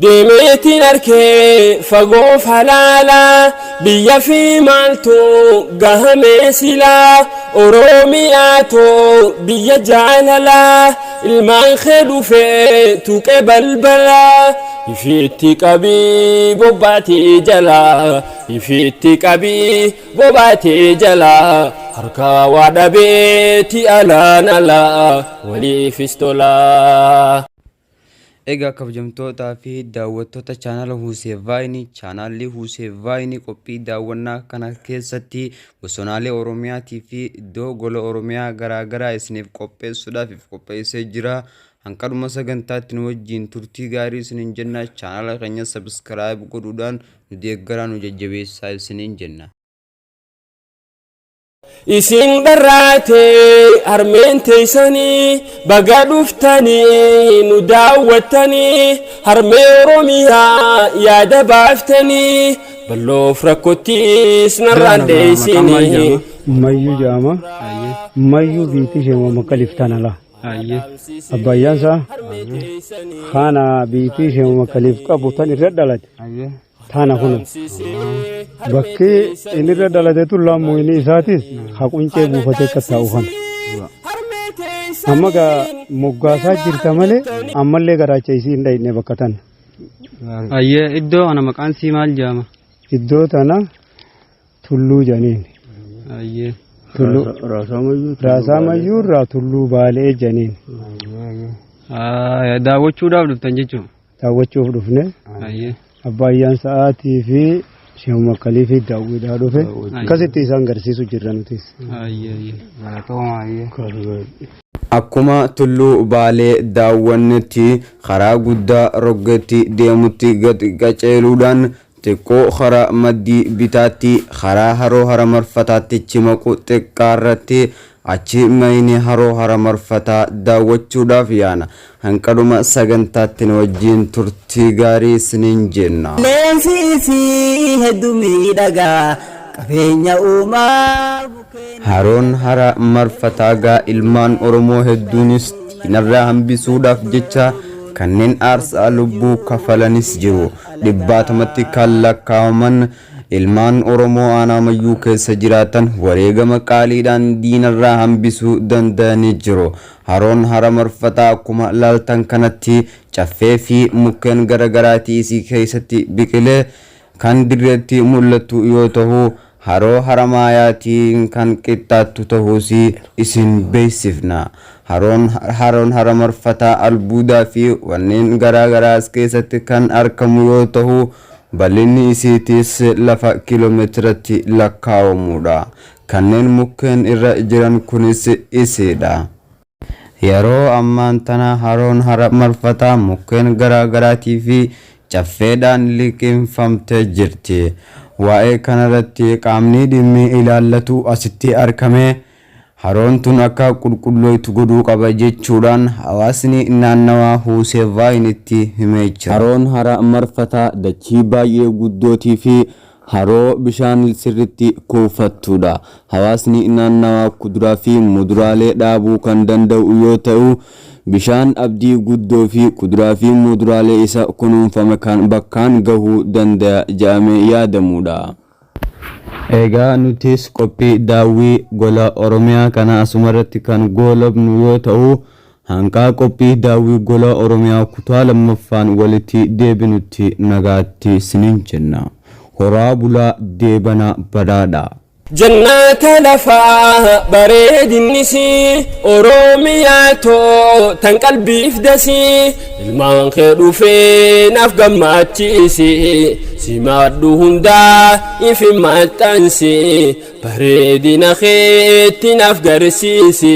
Deemeetiin arkee fagoof halaalaa biyya fi maaltu gahamee silaa Oromiyaatoo biyya jaalalaa ilmaan kee dhufee tuqe balbalaa ifiitti qabii bobbaatii jalaa ifiitti qabii bobaatee jalaa harkaa waa dhabeeti alaan alaa waliifis tolaa. Egaa kabajamtootaa fi daawwattoota chaanaala Huusee Vaayinii, chaanaalli Huusee Vaayinii qophii daawwannaa kana keessatti bosonaalee Oromiyaatii fi iddoo gola Oromiyaa garaa garaa isiniif qopheessuudhaaf if qopheessee jira. Hanqadhuma sagantaatti nu wajjin turtii gaarii isiniin jenna. Chaanaala keenya sabiskiraayib godhuudhaan nu deeggaraa nu jajjabeessaa isiniin jenna. Isin dharraate harmeen teeysanii baga dhuftanii nu daawwattanii harmee Oromiyaa yaada baaftanii balloof rakkottiis narraan Iddoo kana maqaan maal dheeysinii. jedhama? Mayyuu jedhama. Ayyee. Mayyuu biitti ishee makkaliif tana laa. Ayyee. Abbayyaan isaa kana biitti ishee makkaliif qabu tan irra dhalate. Ayyee. Tana kun bakki inni irra dhalate tun lammuun isaatis haquncee buufatee akka taa'u kana. Amma gaa moggaasaa jirta malee ammallee garaacha isii hin dhayne bakka tana. Ayyee iddoo kana maqaan sii maal jedhama? Iddoo tana tulluu janiin. Ayyee. Tulluu Raasaa Mayyuu irraa tulluu Baalee janiin. Daawwachuudhaaf dhuftan jechuudha. Daawwachuuf dhufne. Ayyee. Abbaayyaan sa'aatii fi Sheekh Makkalii fi daawwiidhaa dhufe. Akkasitti isaan garsiisu jirra nutis. Ayyee ayyee. Galatooma ayyee. Akkuma Tulluu Baalee daawwannetti karaa guddaa Roggeetti deemutti gad qaceeluudhaan xiqqoo karaa maddii bitaatti karaa haroo hara marfataatti maqu xiqqaarratti achi mayni haroo hara marfataa daawwachuudhaaf yaana. Hanqadhuma sagantaatti nu wajjin turtii gaarii isiniin jenna. Qilleensi isii hedduu miidhagaa qabeenya uumaa mukkeen. Haroon hara marfataa gaa ilmaan Oromoo hedduunis diinarraa hambisuudhaaf jecha kanneen aarsaa lubbuu kafalanis jiru. Dhibbaatamatti kan lakkaawaman ilmaan Oromoo aanaa Mayyuu keessa jiraatan wareegama qaaliidhaan diinarraa hambisuu danda'anii jiru. Haroon hara marfataa akkuma laaltan kanatti caffee fi mukkeen garagaraatii isii keessatti biqilee kan dirreetti mul'attu yoo tahu haroo Haramaayaatiin kan qixxaattu tahuus isin beeksifna. Haroon haroon hara marfataa albuudaa fi wanneen garaa garaa as keessatti kan arkamu yoo tahu bal'inni isiitiis lafa kiiloomeetiratti lakkaawamuudha. Kanneen mukkeen irra jiran kunis isiidha. Yeroo ammaan tana haroon hara marfataa mukkeen garaa garaatii fi caffeedhaan liqimfamtee jirti. Waa'ee kanarratti qaamni dhimmi ilaallatu asitti arkamee haroon tun akka qulqullooytu godhuu qaba jechuudhaan hawaasni naannawaa Huusee Vaayinitti himee jira. Haroon hara marfataa dachii baay'ee guddootii fi haroo bishaan sirritti kuufattuudha. Hawaasni naannawaa kuduraa fi muduraalee dhaabuu kan danda'u yoo ta'u, bishaan abdii guddoo fi kuduraa fi muduraalee isa kunuunfame kan bakkaan gahuu danda'a jedhamee yaadamuudha. Egaa nutis qophii daawwii gola Oromiyaa kana asumarratti kan goolabnu yoo ta'u, Hanqaa qophii daawwii gola Oromiyaa kutaa lammaffaan walitti deebinutti nagaatti isiniin jenna. Horaa bulaa deebana badhaadhaa. Jannaata lafaa bareedinnisii Oromiyaa too tan qalbiif dasii ilmaan kee dhufee naaf gammachiisi simaadhu hundaa ifi maxxansi Bareedina keetti naaf garsiisi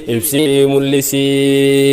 ibsii mul'isi.